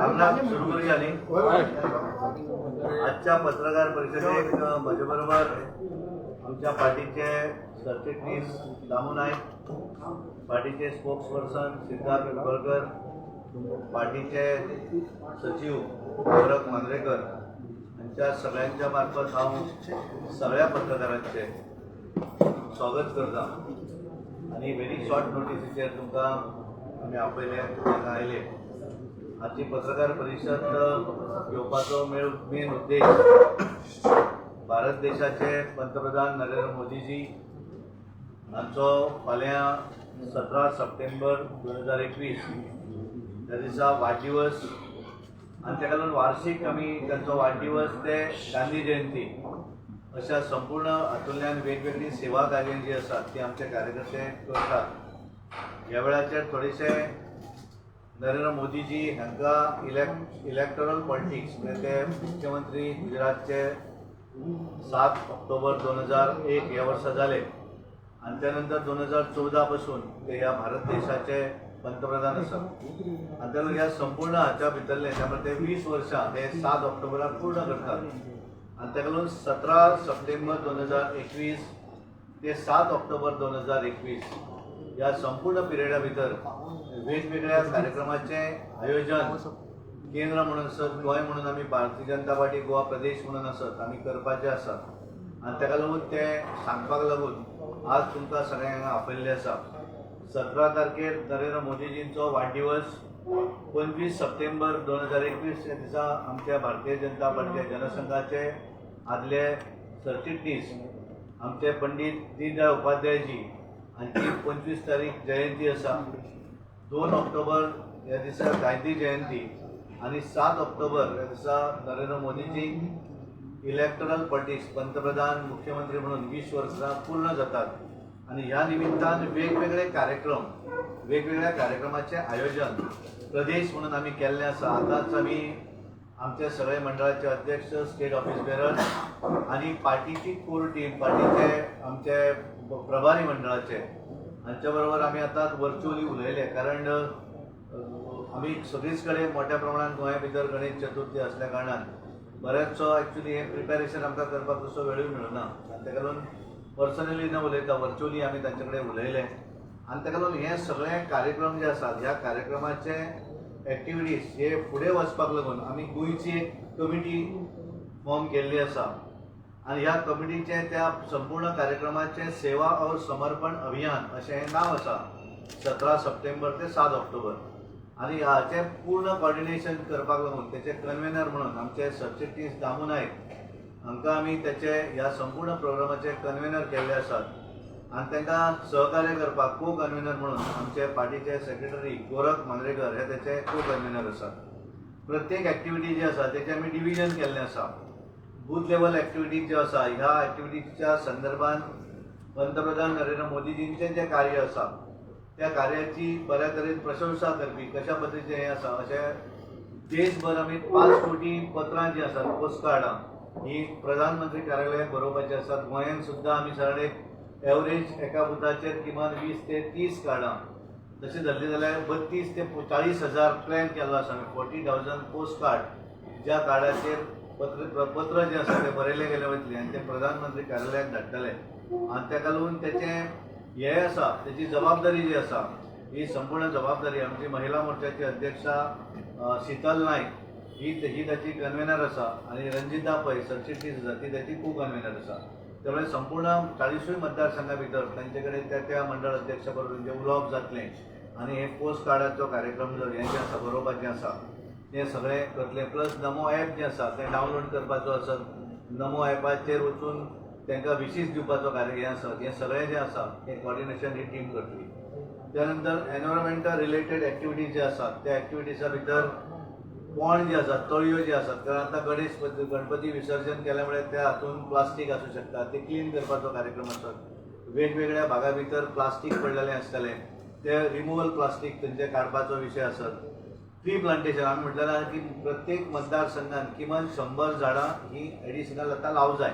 आमदार सुरू करूया न्ही. आजच्या पत्रकार परिषदेक म्हजे बरोबर आमच्या पार्टीचे सरचिटणीस दामू नायक, पार्टीचे स्पोक्स पर्सन सिद्धार्थ पिंपळकर, पार्टीचे सचिव गोरख मांद्रेकर हांच्या सगळ्यांच्या मार्फत हांव सगळ्या पत्रकारांचे स्वागत करता आनी व्हेरी शॉर्ट नोटीसीचेर तुमकां आमी आपयले, हांगा आयले. आजची पत्रकार परिषद घेवपाचो मेन उद्देश भारत देशाचे पंतप्रधान नरेंद्र मोदीजी हांचो फाल्यां 17 सप्टेंबर 2021 त्या दिसा वाडदिवस आनी ताका लागून वार्षीक आमी तांचो वाडदिवस ते गांधी जयंती अशा संपूर्ण हातूंतल्यान वेगवेगळीं सेवा कार्यां जी आसात ती आमचे कार्यकर्ते करतात. ह्या वेळाचेर थोडेशे नरेंद्र मोदीजी हांकां इलेक्टोरल पॉलिटिक्स, म्हणजे ते मुख्यमंत्री गुजरातचे 7 ऑक्टोबर 2001 ह्या वर्सा जाले आनी त्या नंतर 2014 पासून ते ह्या भारत देशाचे पंतप्रधान आसात. आनी त्या ह्या संपूर्ण हाच्या भितरले त्यामुळे ते 20 वर्सां हे 7 ऑक्टोबराक पूर्ण करतात आनी ताका लागून 17 सप्टेंबर 2021 ते 7 ऑक्टोबर 2021 ह्या संपूर्ण पिरियडा भितर वेगवेगळ्या कार्यक्रमाचें आयोजन केंद्र म्हणून आसत, गोंय म्हणून आमी भारतीय जनता पार्टी गोवा प्रदेश म्हणून आसत, आमी करपाचे आसात. आनी ताका लागून ते सांगपाक लागून आज तुमकां सगळ्यांक हांगा आपयल्लें आसा. 17 तारखेर नरेंद्र मोदीजींचो वाडदिवस, 25 सप्टेंबर 2021 ह्या दिसा आमच्या भारतीय जनता पार्टीच्या जनसंघाचे आदले सरचिटणीस आमचे पंडीत दीनदयाळ उपाध्यायजी हांची 25 तारीख जयंती आसा. 2 ऑक्टोबर ह्या दिसा गांधी जयंती आनी 7 ऑक्टोबर ह्या दिसा नरेंद्र मोदीजी इलेक्टोरल पॉलिटिक्स पंतप्रधान मुख्यमंत्री म्हणून 20 वर्सां पूर्ण जातात आनी ह्या निमित्तान वेगवेगळे कार्यक्रम, वेगवेगळ्या कार्यक्रमाचें आयोजन प्रदेश म्हणून आमी केल्लें आसा. आतांच आमी आमचे सगळे मंडळाचे अध्यक्ष, स्टेट ऑफिस बेरर आनी पार्टीची कोर टीम, पार्टीचे आमचे प्रभारी मंडळाचे हांच्या बरोबर आमी आतां वर्च्युअली उलयले, कारण आमी सगळीच कडेन मोठ्या प्रमाणात गोंया भितर गणेश चतुर्थी असल्या कारणान बरेचसो एक्चुली हें प्रिपेरेशन आमकां करपाक तसो वेळूय मेळना आनी ताका लागून पर्सनली न उलयता वर्च्युअली आमी तांचे कडेन उलयले. आनी ताका लागून हे सगळे कार्यक्रम जे आसात, ह्या कार्यक्रमाचे एक्टिविटीज हे फुडें वचपाक लागून आमी गोंयची एक कमिटी फॉर्म केल्ली आसा आनी ह्या कमिटीचें त्या संपूर्ण कार्यक्रमाचें सेवा और समर्पण अभियान अशें हें नांव आसा, 17 सप्टेंबर ते 7 ऑक्टोबर. आनी हाचें पूर्ण कॉर्डिनेशन करपाक लागून तेचे कन्वेनर म्हणून आमचे सरचिटणीस दामू नायक हांकां आमी तेचे ह्या संपूर्ण प्रोग्रामाचे कन्वेनर केल्ले आसात आनी तांकां सहकार्य करपाक को कन्वेनर म्हणून आमचे पार्टीचे सेक्रेटरी गोरख मांद्रेकर हे तेचे को कन्वेनर आसात. प्रत्येक एक्टिविटी जी आसा तेचें आमी डिविजन केल्लें आसा. बूथ लेवल एक्टिविटीज ज्यो आसा, ह्या एक्टिविटीच्या संदर्भात पंतप्रधान नरेंद्र मोदीजींचें जें कार्य आसा त्या कार्याची बऱ्या तरेन प्रशंसा करपी कशा पद्दतीचें हें आसा, अशें देशभर आमी 5 कोटी पत्रां जीं आसात, पोस्ट कार्डां ही प्रधानमंत्री कार्यालयाक बरोवपाची आसात. गोंयांत सुद्दां आमी सादारण एक एवरेज एका बुथाचेर किमान 20 ते 30 कार्डां तशें धरलीं जाल्यार 32 ते 40 हजार प्लॅन केल्लो आसा आमी. 40,000 पोस्ट कार्ड, ज्या कार्डाचेर पत्र पत्र जें आसा तें बरयलें गेलें वयतलें आनी तें प्रधानमंत्री कार्यालयाक धाडटले. आनी ताका लागून तेचें हें आसा, तेची जबाबदारी जी आसा, ही संपूर्ण जबाबदारी आमची महिला मोर्चाची अध्यक्षा शीतल नायक ही ही ताची कन्वेनर आसा आनी रंजिता पै सरचिटणीस आसा, ती ताची को कन्वेनर आसा. त्यामुळे संपूर्ण 40ूय मतदारसंघा भितर तांचे कडेन त्या त्या मंडळ अध्यक्षा बरोबर तेंचें उलोवप जातलें आनी हे पोस्ट कार्डाचो कार्यक्रम जो हें जें आसा, बरोवपाचें आसा, तें सगळें करतलें. प्लस नमो ॲप जें आसा तें डावनलोड करपाचो आसत, नमो ॲपाचेर वचून तांकां विशीस दिवपाचो कार्य हें आसा, हें सगळें जें आसा हें कॉर्डिनेशन ही टीम करतली. त्यानंतर एनवायरमेंटल रिलेटेड एक्टिविटीज जे आसात, त्या एक्टिविटीजा भितर पोंड जे आसात, तळयो जे आसात, कारण आतां गणेश गणपती विसर्जन केल्या मुळे त्या हातून प्लास्टीक आसूं शकता, ते क्लीन करपाचो कार्यक्रम आसत. वेगवेगळ्या भागा भितर प्लास्टीक पडलेलें आसतलें, ते रिमुवल प्लास्टीक तेंचे काडपाचो विशय आसत. ट्री प्लांटेशन आमी म्हटलें आहा की प्रत्येक मतदारसंघात किमान 100 झाडां ही एडिशनल आतां लावंक जाय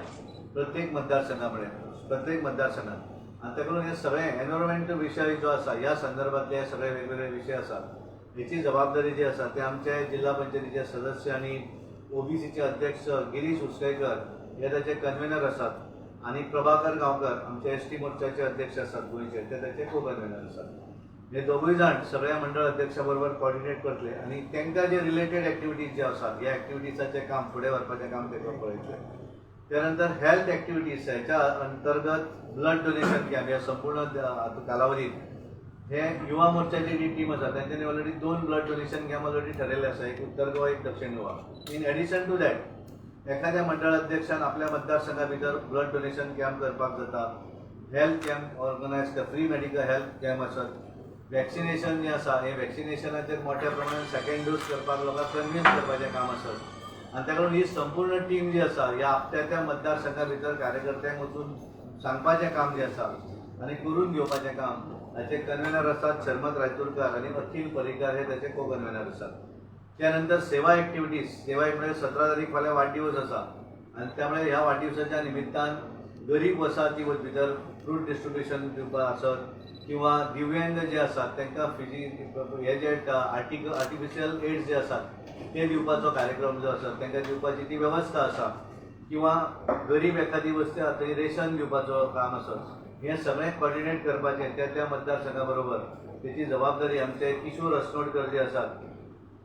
प्रत्येक मतदारसंघा म्हळ्यार प्रत्येक मतदारसंघात. आनी ताका लागून हे सगळे एनवायरमेंट विशय जो आसा, ह्या संदर्भातले हे सगळे वेगवेगळे विशय आसात. हेची जबाबदारी जी आसा ते आमचे जिल्हा पंचायतीचे सदस्य आनी ओबीसीचे अध्यक्ष गिरीश उसगांवकर हे ताचे कन्व्हेनर आसात आनी प्रभाकर गांवकर आमचे एसटी मोर्चाचे अध्यक्ष आसात गोंयचे, ते ताचे को कन्व्हेनर आसात. हे दोगूय जाण सगळ्या मंडळ अध्यक्षा बरोबर कॉर्डिनेट करतले आनी तांकां जे रिलेटेड एक्टिविटीज जे आसात ह्या एक्टिविटीजाचें काम फुडें व्हरपाचें काम ते पळयतले. त्यानंतर हेल्थ एक्टिविटीज ह्याच्या अंतर्गत ब्लड डोनेशन कॅम्प ह्या संपूर्ण कालावधीत हे युवा मोर्चाची जी टीम आसा तेंच्यांनी already 2 blood donation camp already ठरयल्ले आसा, एक उत्तर गोवा, एक दक्षिण Goa. In addition to that एखाद्या मंडळ अध्यक्षान आपल्या मतदारसंघा भितर ब्लड डोनेशन कॅम्प करपाक जाता, health camp organise, free medical health camp आसत, वॅक्सिनेशन जें आसा हें वॅक्सिनेशनाचेर मोठ्या प्रमाणात सेकंड डोस करपाक लोकांक कन्विन्स करपाचें काम आसत. आनी ताका लागून ही संपूर्ण टीम जी आसा ह्या आपल्या त्या मतदारसंघा भितर कार्यकर्त्यांक वचून सांगपाचें काम जें आसा आनी करून घेवपाचें काम हाचे कन्व्हेनर आसात शर्मत रायतुरकार आनी अखिल पर्रीकार हे ताचे को कन्व्हेनर आसात. त्यानंतर सेवा एक्टिविटीज, सेवा म्हणजे 17 तारीख फाल्यां वाडदिवस आसा आनी त्यामुळे ह्या वाडदिवसाच्या निमित्तान गरीब वसाहती भितर फ्रूट डिस्ट्रिब्युशन दिवपा आसत किंवा दिव्यांग जे आसात तांकां फिजी हे जे आर्टिफिशियल एड्स जे आसात ते दिवपाचो कार्यक्रम जो आसा तांकां दिवपाची ती वेवस्था आसा किंवा गरीब एखादी वस्ती आसा थंय रेशन दिवपाचो काम आसत, हें सगळें कॉर्डिनेट करपाचें त्या त्या मतदारसंघा बरोबर तेची जबाबदारी आमचे किशोर अस्नोडकर जे आसात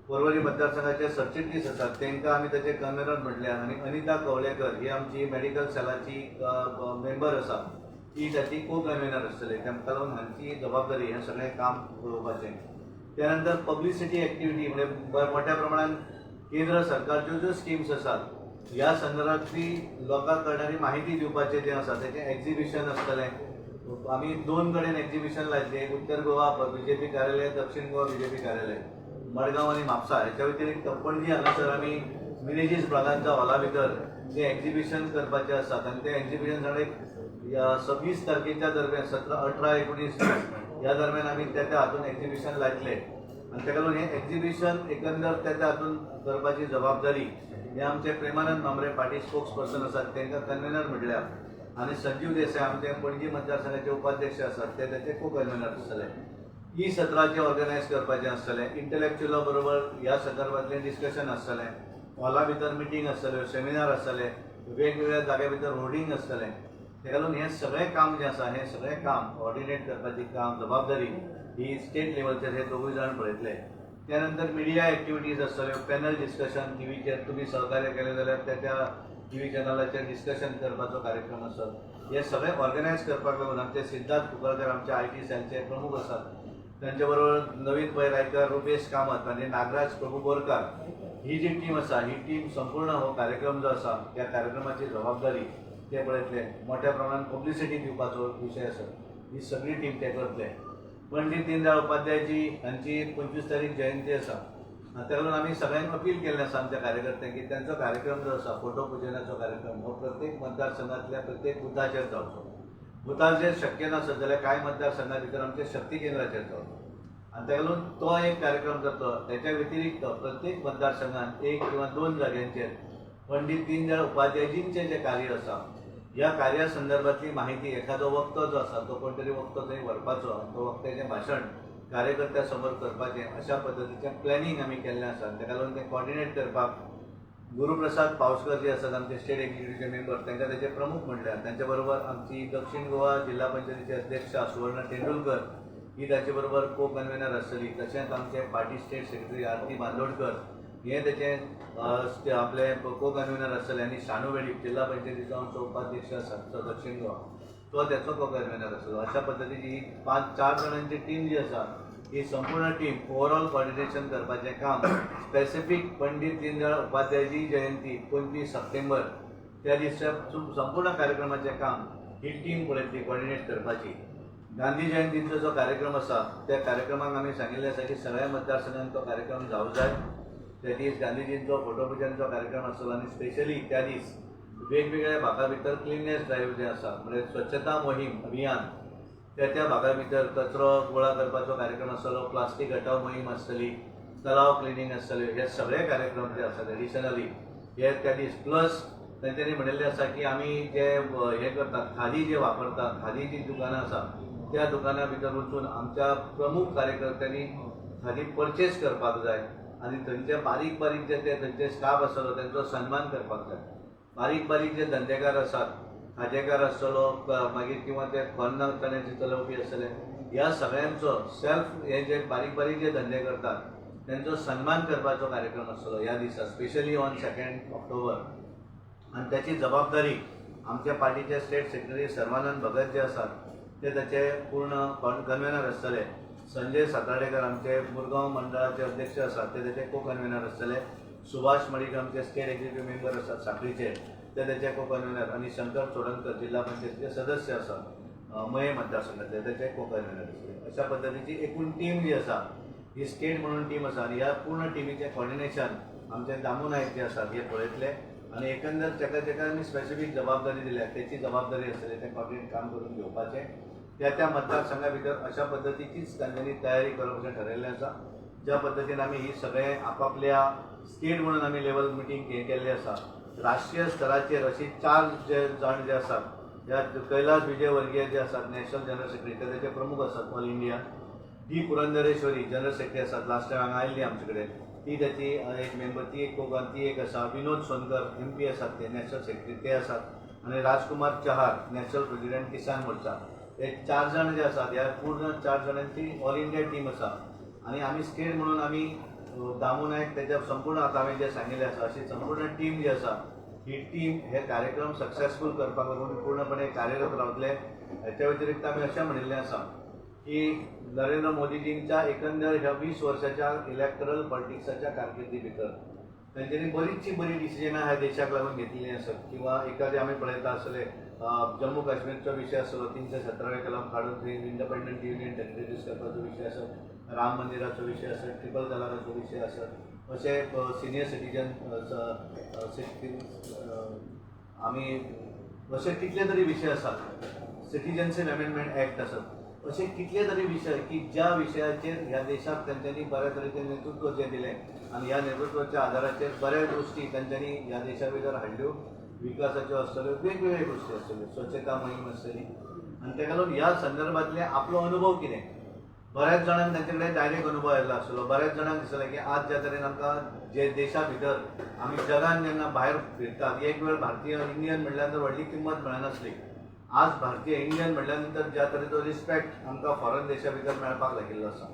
पर्वरी मतदारसंघाचे सरचिटणीस आसात तांकां आमी ताचे कन्व्हेनर म्हटल्या आनी अनिता कवळेकर ही आमची मेडिकल सेलाची मेंबर आसा ती ताची को कन्व्हेनर आसतली. तांकां लागून हांची जबाबदारी हें सगळें काम पळोवपाचें. त्यानंतर पब्लिसिटी एक्टिविटी म्हणजे मोठ्या प्रमाणात केंद्र सरकारच्यो ज्यो स्किम्स आसात ह्या संदर्भातली लोकांक कळणारी माहिती दिवपाचें जें आसा तेचें एक्झिबिशन आसतलें. आमी 2 कडेन एक्झिबिशन लायतलें, एक उत्तर गोवा बीजेपी कार्यालय, दक्षिण गोवा बीजेपी कार्यालय, मडगांव आनी म्हापसा. हेच्या व्यतिरिक्त पणजी हांगासर आमी मिनेजीस ब्रागांजा हॉला भितर जें एक्झिबिशन करपाचें आसात आनी तें एक्झिबिशन साडे 26 तारखेच्या दरम्यान 17, 18, 19 ह्या दरम्यान आमी त्या त्या हातून एक्झिबिशन लायतले आनी ताका लागून हें एक्झिबिशन एकंदर त्या त्या हातून करपाची जबाबदारी हे आमचे Premanand Mhambre party spokes person आसात तांकां कन्व्हेनर म्हटल्या आनी संजीव देसाय आमचे पणजी मतदारसंघाचे उपाध्यक्ष आसात ते ताचे को कन्व्हेनर आसतले. ही सत्राचें ऑर्गनायज करपाचें आसतलें, इंटलेक्च्युअला बरोबर ह्या संदर्भातलें डिस्कशन आसतलें, हॉला भितर मिटींग आसतल्यो, सेमिनार आसतले, वेगवेगळ्या जाग्या भितर होर्डिंग आसतलें. ताका लागून हें सगळें काम जें आसा हें सगळें काम कॉर्डिनेट करपाची काम जबाबदारी ही स्टेट लेवलचेर हे दोगूय जाण पळयतले. त्यानंतर मिडिया एक्टिविटीज आसतल्यो, पॅनल डिस्कशन टीव्हीचेर तुमी सहकार्य केलें जाल्यार त्या त्या टीव्ही चॅनलाचेर डिस्कशन करपाचो कार्यक्रम आसत. हे सगळें ऑर्गनायज करपाक लागून आमचे सिद्धार्थ कुंकळकर आमचे IT सेलचे प्रमुख आसात, त्यांच्या बरोबर नवीन पै रायकर, रुपेश कामत आनी नागराज प्रभू बोरकार ही जी टीम आसा ही टीम संपूर्ण हो कार्यक्रम जो आसा त्या कार्यक्रमाची जबाबदारी ते पळयतले. मोठ्या प्रमाणात पब्लिसिटी दिवपाचो विशय आसा, ही सगळी टीम ते करतले. पंडीत दीनदयाळ उपाध्यायजी हांची 25 तारीख जयंती आसा आनी ताका लागून आमी सगळ्यांक अपील केल्लें आसा आमच्या कार्यकर्त्यांक की त्यांचो कार्यक्रम जो आसा फोटो पुजनाचो कार्यक्रम हो प्रत्येक मतदारसंघातल्या प्रत्येक बुथाचेर जावचो. बुथाचेर शक्य नासत जाल्यार कांय मतदारसंघा भितर आमच्या शक्ती केंद्राचेर जावचो आनी ताका लागून तो एक कार्यक्रम जातलो. त्याच्या व्यतिरिक्त प्रत्येक मतदारसंघात 1 किंवा 2 जाग्यांचेर पंडीत दीनदयाळ उपाध्यायजींचें जें कार्य आसा ह्या कार्या संदर्भातली माहिती एखादो वक्तो जो आसा तो कोण तरी वक्तो थंय व्हरपाचो आनी तो वक्त्याचें भाशण कार्यकर्त्या समोर करपाचें अशा पद्दतीचें प्लॅनिंग आमी केल्लें आसा. ताका लागून तें कॉर्डिनेट करपाक गुरुप्रसाद पावसकर जे आसात आमचे स्टेट एक्झिक्युटिव्हचे मेंबर तांकां ताचे प्रमुख म्हणल्यार तांच्या बरोबर आमची दक्षिण गोवा जिल्हा पंचायतीचे अध्यक्ष सुवर्ण तेंडुलकर ही ताचे बरोबर को कन्व्हेनर आसतली. तशेंच आमचे पार्टी स्टेट सेक्रेटरी आरती बांदोडकर हे ताचे आपले को कन्व्हेनर आसतले आनी शाणू वेळीप जिल्हा पंचायतीचो आमचो उपाध्यक्ष आसा तो दक्षिण गोवा तो त्याचो को कन्व्हेनर आसतलो. अशा पद्दतीची ही 5-4 जाणांची टीम जी आसा ही संपूर्ण टीम ओवरऑल कॉर्डिनेशन करपाचें काम स्पेसिफीक पंडीत दीनदयाळ उपाध्यायजी जयंती 25 सप्टेंबर त्या दिसा संपूर्ण कार्यक्रमाचें काम ही टीम पळयतली कॉर्डिनेट करपाची. गांधी जयंतीचो जो कार्यक्रम आसा त्या कार्यक्रमाक आमी सांगिल्लें आसा की सगळ्या मतदारसंघांत तो कार्यक्रम जावंक जाय. त्या दीस गांधीजींचो फोटो पुजनचो कार्यक्रम आसतलो आनी स्पेशली त्या दीस वेगवेगळ्या भागा भितर क्लिननेस ड्रायव्ह जे आसा म्हणजे स्वच्छता मोहीम अभियान त्या त्या भागा भितर कचरो गोळा करपाचो कार्यक्रम आसतलो, प्लास्टीक हटाव मोहीम आसतली, तलाव क्लिनींग आसतले, हे सगळे कार्यक्रम जे आसात एडिशनली हे त्या दीस. प्लस तेंच्यांनी म्हणिल्लें आसा की आमी जे हे करतात खादी जे वापरतात खादी जी दुकानां आसा त्या दुकानां भितर वचून आमच्या प्रमुख कार्यकर्त्यांनी खादी परचेस करपाक जाय आनी थंयचे बारीक बारीक जे ते थंयचे स्टाफ आसतलो तेंचो सन्मान करपाक जाय. बारीक बारीक जे धंदेकार आसात, खाजेकार आसतलो, मागीर किंवा ते खोन्न चण्याचे चलोवपी आसतले, ह्या सगळ्यांचो सेल्फ हे जे बारीक बारीक जे धंदे करतात तेंचो सन्मान करपाचो कार्यक्रम आसतलो ह्या दिसा, स्पेशली ऑन 2 ऑक्टोबर. आनी त्याची जबाबदारी आमच्या पार्टीचे स्टेट सेक्रेटरी सर्वानंद भगत जे आसात ते ताचे पूर्ण कन्वेनर आसतले. संजय सातार्डेकर आमचे मुरगांव मंडळाचे अध्यक्ष आसात, ते ताचे को कन्वेनर आसतले. सुभाष मडीक आमचे स्टेट एक्झिक्युटीव मेंबर आसात साखळीचे, ते ताचे को कन्वेनर. आनी शंकर चोडणकर जिल्हा पंचायतीचे सदस्य आसात मये मतदारसंघातले, ताचे को कन्वेनर आसतले. अशा पद्दतीची एकूण टीम जी आसा ही स्टेट म्हणून टीम आसा आनी ह्या पूर्ण टिमीचें कॉर्डिनेशन आमचे दामू नायक जे आसात हे पळयतले आनी एकंदर ताका ताका आमी स्पेसिफीक जबाबदारी दिल्या, तेची जबाबदारी आसतली तें कॉर्डिनेट काम करून घेवपाचें. त्या त्या मतदारसंघा भितर अशा पद्दतीचीच तांच्यांनी तयारी करप अशें ठरयल्लें आसा. ज्या पद्दतीन आमी ही सगळे आपापल्या स्टेट म्हणून आमी लेवल मिटींग हे केल्ली आसा, राष्ट्रीय स्तराचेर अशी 4 जे जाण जे आसात, ह्या कैलास विजय वर्गीय जे आसात नॅशनल जनरल सेक्रेटरी, ते तेचे प्रमुख आसात all India. D Purandeswari general secretary आसात, लास्ट टायम हांगा आयिल्ली आमचे कडेन, ती त्याची एक मेंबर, ती एक कोकण ती एक आसा. विनोद सोनकर एमपी आसात, ते नॅशनल सेक्रेटरी ते आसात. आनी राजकुमार चहार नॅशनल प्रेसिडेंट किसान मोर्चा. हे 4 जाण जे आसात ह्या पूर्ण 4 जाणांची ऑल इंडिया टीम आसा. आनी आमी स्टेट म्हणून आमी दामू नायक तेच्या संपूर्ण आतां हांवें जें सांगिल्लें आसा अशी संपूर्ण टीम जी आसा ही टीम हे कार्यक्रम सक्सेसफूल करपाक लागून पूर्णपणे कार्यरत रावतले. हेच्या व्यतिरिक्त आमी अशें म्हणिल्लें आसा की नरेंद्र मोदीजींच्या एकंदर ह्या 20 वर्साच्या इलेक्टरल पॉलिटिक्साच्या कारकिर्दी भितर तेंच्यांनी बरीचशी बरी डिसिजनां ह्या देशाक लागून घेतिल्लीं आसत किंवा एखादें आमी पळयता आसतले, जम्मू काश्मीरचो विशय आसलो, 317वें कलम काडून थंय इंडिपेंडंट युनियन टेरिटरीज करपाचो विशय आसत, राम मंदिराचो विशय आसत, ट्रिपल तलाकाचो विशय आसत, अशे सिनियर सिटीजन आमी अशे कितले तरी विशय आसात, सिटीजनशीप अमेंडमेंट ॲक्ट आसत, अशे कितले तरी विशय की ज्या विशयाचेर ह्या देशाक तेंच्यांनी बऱ्या तरेचें नेतृत्व जें दिलें आनी ह्या नेतृत्वाच्या आदाराचेर बऱ्याच गोश्टी तेंच्यांनी ह्या देशा भितर हाडल्यो. विकासाच्यो आसतल्यो, वेगवेगळ्यो गोश्टी आसतल्यो, स्वच्छता मोहीम आसतली. आनी ताका लागून ह्या संदर्भातले आपलो अनुभव कितें, बऱ्याच जाणांक तांचे कडेन डायरेक्ट अनुभव आयिल्लो आसतलो. बऱ्याच जाणांक दिसलें की आज ज्या तरेन आमकां जे देशा भितर आमी जगान जेन्ना भायर फिरतात, एक वेळ भारतीय इंडियन म्हणल्यार तर व्हडली किंमत मेळनासली, आज भारतीय इंडियन म्हणल्या नंतर ज्या तरेचो रिस्पेक्ट आमकां फॉरन देशा भितर मेळपाक लागिल्लो आसा.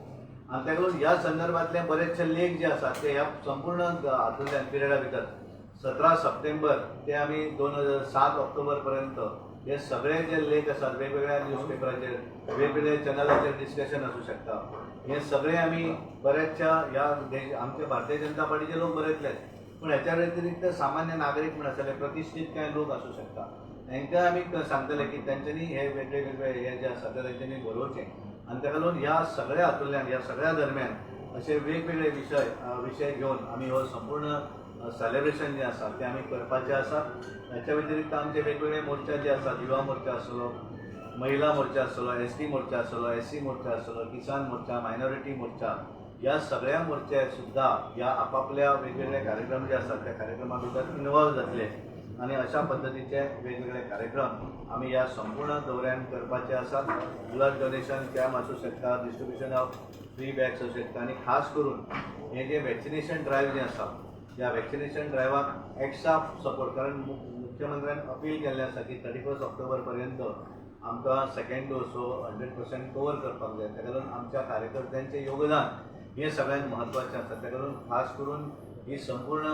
आनी ताका लागून ह्या संदर्भातले बरेचशे लेख जे आसात ते ह्या संपूर्ण हातूंतल्यान पिरियडा भितर 17 सप्टेंबर ते आमी 2007 ऑक्टोबर पर्यंत हे सगळे जे लेख आसात वेगवेगळ्या न्यूजपेपराचेर, वेगवेगळ्या चॅनलाचेर डिस्कशन आसूं शकता, हे सगळे आमी बऱ्याचशा ह्या देश आमचे भारतीय जनता पार्टीचे लोक बरयतलेच, पूण हेच्या व्यतिरिक्त सामान्य नागरीक म्हण आसतले, प्रतिश्ठीत कांय लोक आसूं शकता, हेंकां आमी सांगतले की तेंच्यांनी हे वेगळे वेगळे हे जे आसा ते तेंच्यांनी बरोवचें. आनी ताका लागून ह्या सगळ्या हातूंतल्यान ह्या सगळ्या दरम्यान असे वेगवेगळे विशय घेवन आमी हो संपूर्ण सेलेब्रेशन जें आसा तें आमी करपाचें आसा. हाच्या व्यतिरिक्त आमचे वेगवेगळे मोर्चा जे आसात, युवा मोर्चा आसतलो, महिला मोर्चा आसतलो, एस टी मोर्चा आसतलो, एस सी मोर्चा आसतलो, किसान मोर्चा, मायनॉरिटी मोर्चा, ह्या सगळ्या मोर्चे सुद्दां ह्या आपापल्या वेगवेगळे कार्यक्रम जे आसात त्या कार्यक्रमा भितर इन्वॉल्व जातले आनी अशा पद्दतीचे वेगवेगळे कार्यक्रम आमी ह्या संपूर्ण दौऱ्यान करपाचे आसात. ब्लड डोनेशन कॅम्प आसूं शकता, डिस्ट्रिब्युशन ऑफ फ्री बॅग्स आसूं शकता आनी खास करून हे जे वॅक्सिनेशन ड्रायव्ह जें आसा ह्या वॅक्सिनेशन ड्रायव्हाक एक्स्ट्रा सपोर्ट, कारण मुख्यमंत्र्यान अपील केल्लें आसा की 31 ऑक्टोबर पर्यंत आमकां सेकंड डोस हो 100% कवर करपाक जाय. ताका लागून आमच्या कार्यकर्त्यांचें योगदान हें सगळ्यांत म्हत्वाचें आसा. ताका लागून खास करून ही संपूर्ण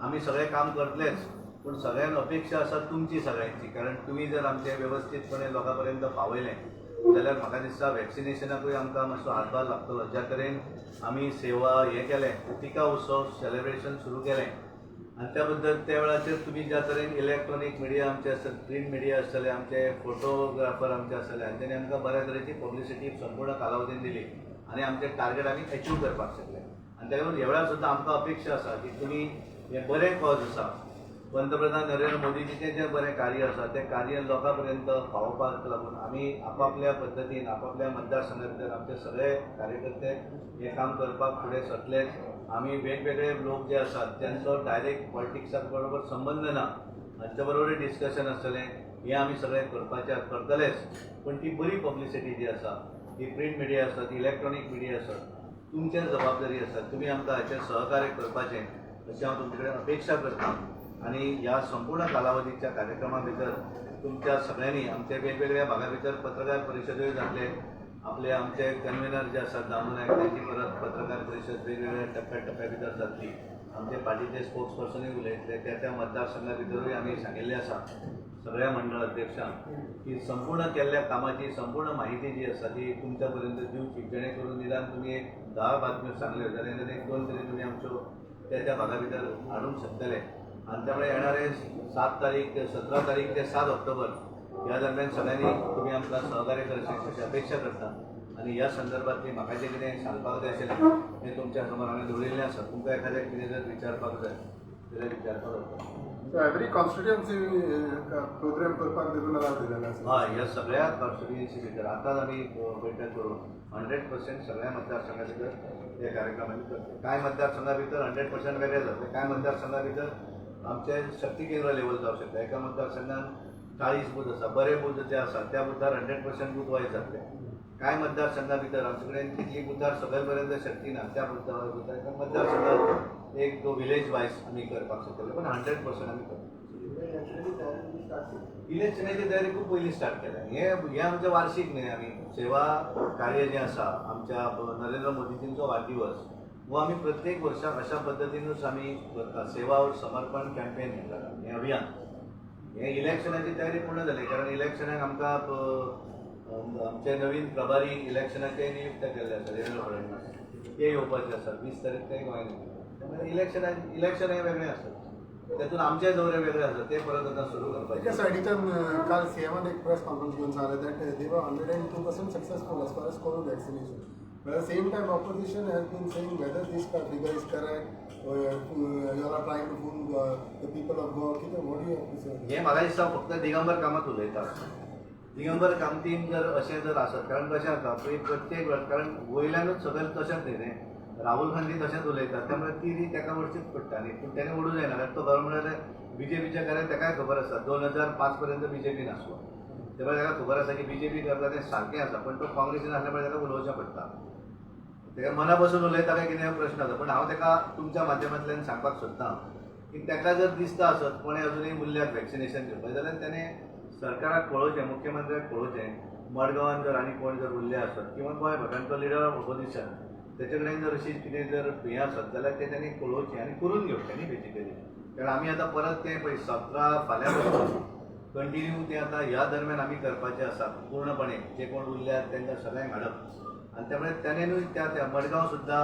आमी सगळें काम करतलेच, पूण सगळ्यांक अपेक्षा आसा तुमची सगळ्यांची, कारण तुमी जर आमचें वेवस्थीतपणे लोकां पर्यंत पावयलें जाल्यार म्हाका दिसता वॅक्सिनेशनाकूय आमकां मातसो हातभार लागतलो. ज्या तरेन आमी सेवा हें केलें, टिका उत्सव सेलेब्रेशन सुरू केलें आनी त्या बद्दल त्या वेळाचेर तुमी ज्या तरेन इलेक्ट्रॉनीक मिडिया आमचे आसतले, प्रिंट मिडिया आसतले, आमचे फोटोग्राफर आमचे आसतले, हांच्यांनी आमकां बऱ्या तरेची पब्लिसिटी संपूर्ण कालावधीन दिली आनी आमचें टार्गेट आमी एचीव करपाक शकले. आनी ताका लागून ह्या वेळार सुद्दां आमकां अपेक्षा आसा की तुमी हें बरें कॉज आसा, पंतप्रधान नरेंद्र मोदीजीचें जें बरें कार्य आसा तें कार्य लोकां पर्यंत पावोवपाक लागून आमी आपापल्या पद्दतीन आपापल्या मतदारसंघा भितर आमचे सगळे कार्यकर्ते हें काम करपाक फुडें सरतलेच. आमी वेगवेगळे लोक जे आसात ज्यांचो डायरेक्ट पॉलिटिक्सा बरोबर संबंद ना हांच्या बरोबरूय डिस्कशन आसतलें. हें आमी सगळें करपाचें करतलेच, पूण ती बरी पब्लिसिटी जी आसा ती प्रिंट मिडिया आसत, इलेक्ट्रॉनीक मिडिया आसत, तुमचेर जबाबदारी आसा, तुमी आमकां हाचेर सहकार्य करपाचें अशें हांव तुमचे कडेन अपेक्षा करता. आनी ह्या संपूर्ण कालावधीच्या कार्यक्रमा भितर तुमच्या सगळ्यांनी आमच्या वेगवेगळ्या भागा भितर पत्रकार परिशदूय जातले. आपले आमचे कन्व्हिनर जे आसात दामू नायक, तांची परत पत्रकार परिशद वेगवेगळ्या टप्प्या टप्प्या भितर जातली. आमचे पार्टीचे स्पोक्स पर्सनूय उलयतले. त्या त्या मतदारसंघा भितरूय आमी सांगिल्लें आसा सगळ्या मंडळ अध्यक्षांक की संपूर्ण केल्ल्या कामाची संपूर्ण माहिती जी आसा ती तुमच्या पर्यंत दिवची, जेणे करून निदान तुमी एक 10 बातम्यो सांगल्यो जाल्यार एक 2 तरी तुमी आमच्यो त्या त्या भागा भितर हाडूंक शकतले. आनी त्यामुळे येणारे 7 तारीख, 17 तारीख ते 7 ऑक्टोबर ह्या दरम्यान सगळ्यांनी तुमी आमकां सहकार्य करचें अशी अपेक्षा करता. आनी ह्या संदर्भातली म्हाका जें कितें सांगपाक जाय आशिल्लें तें तुमच्या समोर हांवें दवरिल्लें आसा. तुमकां एखादें कितें जर विचारपाक जाय जाल्यार विचारपाक जाता. सो एवरी कॉन्स्टिट्युएन्सी प्रोग्राम करपाक देखून अलाव दिलेलो आसा. हय, ह्या सगळ्या कॉन्स्टिट्युएन्सी भितर आतांच आमी बैठक करून 100% सगळ्या मतदारसंघा भितर हे कार्यक्रम आमी करतले. कांय मतदारसंघा भितर 100% वेगळे जातले, कांय मतदारसंघा भितर आमचे शक्ती केंद्र लेवल जावं शकता. एका मतदारसंघान 40 बूथ आसा, बरे बूथ जे आसा त्या बुथार 100% बूथ वायज जातले. कांय मतदारसंघा भितर आमचे कडेन तितली बुथार सकयल पर्यंत शक्ती ना, त्या बुथार मतदारसंघात 1-2 विलेज वायज आमी करपाक शकतले, पण 100% आमी करतले. इलेक्शनाची तयारी खूब पयलीं स्टार्ट केल्या. हें हें आमचें वार्षीक न्हय, आमी सेवा कार्य जें आसा आमच्या नरेंद्र मोदीजींचो वाडदिवस हो आमी प्रत्येक वर्साक अशा पद्दतीनूच आमी करता. सेवा और समर्पण कॅम्पेन म्हणटा हें अभियान. हें इलेक्शनाची तयारी पूर्ण जाली, कारण इलेक्शनाक आमकां आमचे नवीन प्रभारी इलेक्शनाचे नियुक्त केल्ले आसा, देवेंद्र फडणवीस, ते येवपाचे आसा 20 तारीख ते गोंयांत येतले. त्यामुळे इलेक्शन हें वेगळें आसा, तेतून आमचे दौरे वेगळे आसा, ते परत आतां सुरू करपाचे. एका सायडीच्यान काल सीएमान एक प्रेस कॉन्फरन्स घेवन सांगलें that they were 102% successful as far as COVID vaccination. But at the same time, opposition has been saying whether this figure is correct or you all are trying to fool the people of Goa. कितें, what do you have to say? हें म्हाका दिसता फक्त दिगंबर कामत उलयता. दिगंबर कामतीन जर अशें जर आसत, कारण कशें जाता पळय प्रत्येक वेळ, कारण वयल्यानूच सगळें तशेंच न्ही रे, राहुल गांधी तशेंच उलयता, त्यामुळे ती री ताका वडचीच पडटा न्ही. पूण तेणें ओडूं जायना, कारण तो खरो म्हणल्यार बीजेपीच्या कार्याक ताकाय खबर आसा 2005 पर्यंत बीजेपी नासलो, त्यामुळे ताका खबर आसा की बीजेपी करता तें सारकें आसा, पण तो काँग्रेसीन आसल्या मुळे ताका उलोवचें पडटा. ताका मना बसून उलयता काय कितें प्रश्न आसा. पण हांव ताका तुमच्या माध्यमांतल्यान सांगपाक सोदतां की ताका जर दिसता आसत कोणें अजुनूय उरल्यात वॅक्सिनेशन घेवपाक जाल्यार तेणें सरकाराक कळोवचें, मुख्यमंत्र्याक कळोवचें, मडगांवान जर आनी कोण जर उरले आसत किंवा गोंय भरान तो लिडर ऑफ ऑपोजिशन तेचे कडेन जर अशी कितें जर हें आसत जाल्यार तें तेणें कळोवचें आनी करून घेवचें न्ही बेजिकली. कारण आमी आतां परत तें पळय 17 फाल्यां पासून कंटिन्यू तें आतां ह्या दरम्यान आमी करपाचें आसा पूर्णपणे, जे कोण उरल्यात तांकां सगळ्यांक हाडप. आनी त्यामुळे तेणेनूय त्या त्या मडगांव सुद्दां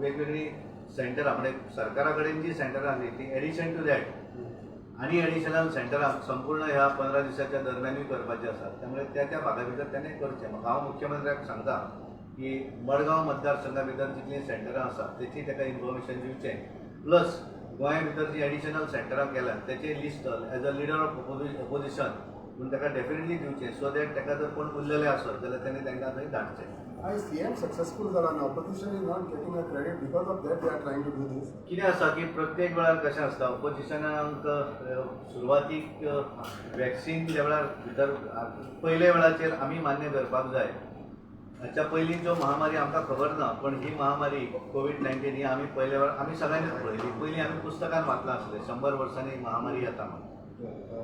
वेगवेगळीं सेंटरां म्हणजे सरकारा कडेन जी सेंटरां आसली ती एडिशन टू that आनी एडिशनल सेंटरां संपूर्ण ह्या 15 दिसाच्या दरम्यानूय करपाचें आसा. त्यामुळे त्या त्या भागा भितर तेणें करचें. म्हाका हांव मुख्यमंत्र्याक सांगता की मडगांव मतदारसंघा भितर जितलीं सेंटरां आसा तेची ताका इन्फॉर्मेशन दिवचें, प्लस गोंया भितर जी एडिशनल सेंटरां केल्यात तेचें list as a leader of opposition म्हूण ताका डेफिनेटली दिवचें, सो that ताका जर कोण उरलेले आसत जाल्यार तेणें तांकां थंय धाडचें. I CM successful जाला आनी opposition is not getting a credit, because of that they are trying to do this. कितें आसा की प्रत्येक वेळार कशें आसता ऑपोजिशनाक सुरवातीक वॅक्सीन ज्या वेळार भितर पयल्या वेळाचेर आमी मान्य करपाक जाय. हाच्या पयलीं ज्यो महामारी आमकां खबर ना, पण ही महामारी कोवीड-19 ही आमी पयल्या वेळार आमी सगळ्यांनीच पळयली. पयलीं आमी पुस्तकान वाचलां आसलें 100 वर्सांनी महामारी येता म्हणून,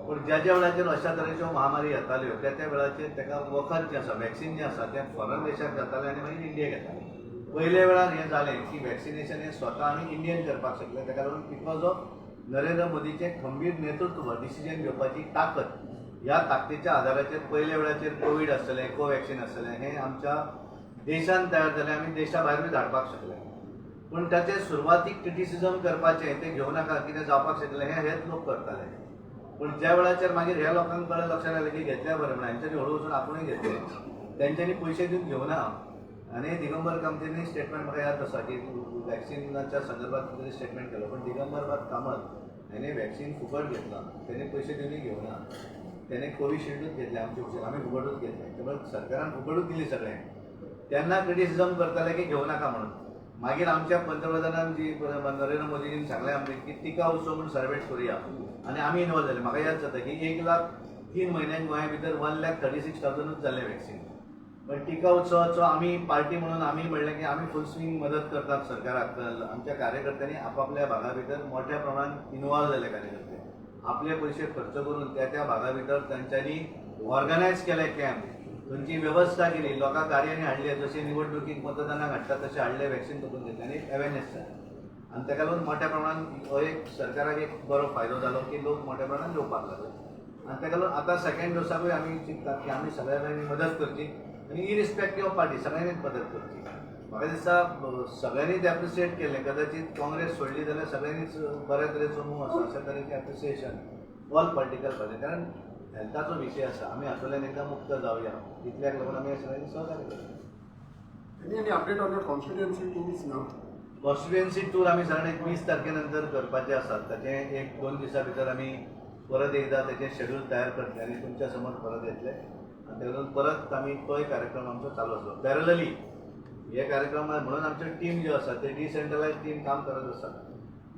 पूण ज्या ज्या वेळाचेर अशा तरेच्यो महामारी येताल्यो त्या त्या वेळाचेर ताका वखद जें आसा, वॅक्सीन जें आसा तें फॉरन देशाक जातालें आनी मागीर इंडियेक येतालें. पयल्या वेळार हें जालें की वॅक्सिनेशन हें स्वता आमी इंडियन करपाक शकले, ताका लागून because of Narendra मोदीचें खंबीर नेतृत्व, डिसिजन घेवपाची ताकद, ह्या ताकदीच्या आदाराचेर पयल्या वेळाचेर कोवीड आसतलें, कोवॅक्सीन आसतलें, हें आमच्या देशान तयार जालें, आमी देशा भायरूय धाडपाक शकले. पूण ताचें सुरवातीक क्रिटिसिजम करपाचें तें घेवं नाका, कितें जावपाक शकलें हें हेच लोक करताले. पूण ज्या वेळाचेर मागीर ह्या लोकांक कळ्ळें, लक्षांत आयलें की घेतल्या बरें म्हणून हेंच्यांनी हळू वचून आपुणूय घेतलें, तेंच्यांनी पयशे दिवन घेवना. आनी दिगंबर कामतींनी स्टेटमेंट म्हाका याद आसा की वॅक्सिनाच्या संदर्भात कितें स्टेटमेंट केलो, पण दिगंबर कामत हेणें वॅक्सीन फुकट घेतलां, तेणें पयशे दिवनूय घेवना, तेणें कोविशिल्डूच घेतलें आमचे भशेन, आमी फुकटूच घेतलें, त्यामुळे सरकारान फुकटूच दिली सगळ्यांक. तेन्ना क्रिटिसिजम करताले की घेवं नाका म्हणून. मागीर आमच्या पंतप्रधानान जी नरेंद्र मोदीजीन सांगलें आमकां की टिका उत्सव म्हूण सेलिब्रेट करुया आनी आमी इनवॉल्व जाले. म्हाका याद जाता की 1 लाख 3 म्हयन्यांक गोंया भितर 1,36,000 जाल्लें वॅक्सीन. पण टिका उत्सवाचो आमी पार्टी म्हणून आमी म्हणलें की आमी फूल स्विंग मदत करतात सरकाराक. आमच्या कार्यकर्त्यांनी आपापल्या भागा भितर मोठ्या प्रमाणात इन्वॉल्व जाले. कार्यकर्ते आपले पयशे खर्च करून त्या त्या भागा भितर तांच्यांनी ऑर्गनायज केले कॅम्प, थंयची वेवस्था केली, लोकांक गाडयांनी हाडले, जशे निवडणुकीक मतदानाक हाडटा तशें हाडले, वॅक्सिन करून घेतले आनी एक अवेरनेस जाली आनी ताका लागून मोठ्या प्रमाणात हो एक सरकाराक एक बरो फायदो जालो की लोक मोठ्या प्रमाणात येवपाक लागले. आनी ताका लागून आतां सेकंड डोसाकूय आमी चिंततात की आमी सगळ्या जाणांनी मदत करची आनी इरिस्पेक्टीव ऑफ पार्टी सगळ्यांनीच मदत करची. म्हाका दिसता सगळ्यांनीच एप्रिशिएट केलें. कदाचित काँग्रेस सोडली जाल्यार सगळ्यांनीच बऱ्या तरेचो मूव आसा, अशा तरेचें एप्रिसिएशन ऑल पॉलिटिकल पार्टी, कारण हेल्थाचो विशय आसा. आमी हातूंतल्यान एकदां मुक्त जावया इतल्याक लागून आमी सगळ्यांनी सहकार्य केलें. Any update on your constituency tours now? Constituency tour आमी साधारण एक 20 तारखे नंतर करपाचे आसात. ताचें एक दोन दिसां भितर आमी परत एकदां तेचें शेड्यूल तयार करतले आनी तुमच्या समोर परत येतले आनी ताका लागून परत आमी तोय कार्यक्रम आमचो चालू आसलो. पॅरलली हे कार्यक्रम म्हणून आमच्यो टीम ज्यो आसा ते डिसेंट्रलायज टीम काम करत आसा.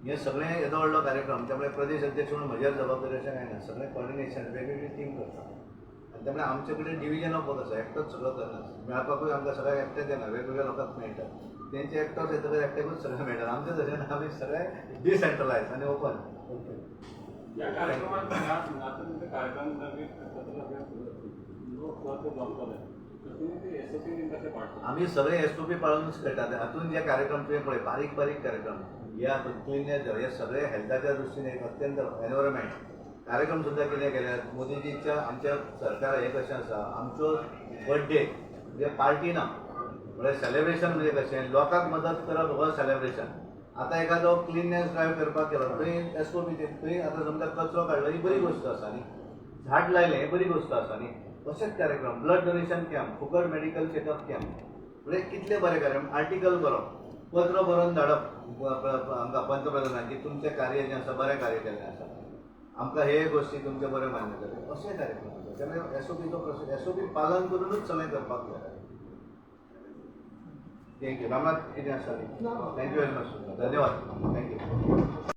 हे सगळें येदो व्हडलो कार्यक्रम, त्यामुळे प्रदेश अध्यक्ष म्हणून म्हजेर जबाबदारी अशें कांय ना. सगळें कॉर्डिनेशन वेगवेगळी टीम करता आनी त्यामुळे आमचे कडेन डिविजन ऑफ वर्क आसा. एकटोच सगळो करना. मेळपाकूय आमकां सगळ्याक एकटेच येना, वेगवेगळ्या लोकांक मेळटा. तेंचे एकटोच येतकच एकट्याकूच सगळें मेळटा. आमचें तशें ना, आमी सगळे डिसेंट्रलायज आनी ओपन. या कार्यक्रमात ह्या आता तुमच्या कार्यक्रम नवीन सत्र अभियान सुरू जातलें, लोक सहज जमतले, तर तुम्ही ते एसओपी बीन कशें पाळटा? आमी सगळे एसओपी पाळूनच करतात. हातून जे कार्यक्रम तुवें पळय, बारीक बारीक कार्यक्रम ह्या क्लिननेस, हे सगळे हेल्थाच्या दृश्टीने एक अत्यंत एनवायरमेंट कार्यक्रम सुद्दां कितें केल्यात मोदीजीच्या. आमच्या सरकार हें कशें आसा, आमचो बर्थडे म्हणजे पार्टी ना, म्हणजे सेलेब्रेशन म्हणजे कशें लोकांक मदत करप हो सेलेब्रेशन. आतां एखादो क्लिननेस ड्रायव्ह करपाक गेलो थंय एसओपी, थंय आतां समजा कचरो काडलो ही बरी गोश्ट आसा न्ही, झाड लायलें हे बरी गोश्ट आसा न्ही. अशेच कार्यक्रम, ब्लड डोनेशन कॅम्प, फुकट मेडिकल चेकअप कॅम्प, म्हणजे कितले बरे कार्यक्रम. आर्टिकल बरोवप, पत्र बरोवन धाडप आमकां पंतप्रधानाक की तुमचें कार्य जें आसा बरें कार्य केल्लें आसा, आमकां हे गोश्टी तुमचे बऱ्यो मान्य जाले, अशे कार्यक्रम आसा. त्यामुळे एसओपीचो प्रश्न, एसओपी पालन करूनच सगळें करपाक जाय. Thank you. Ramnath, कितें आसा? Thank you very much. धन्यवाद. Thank you.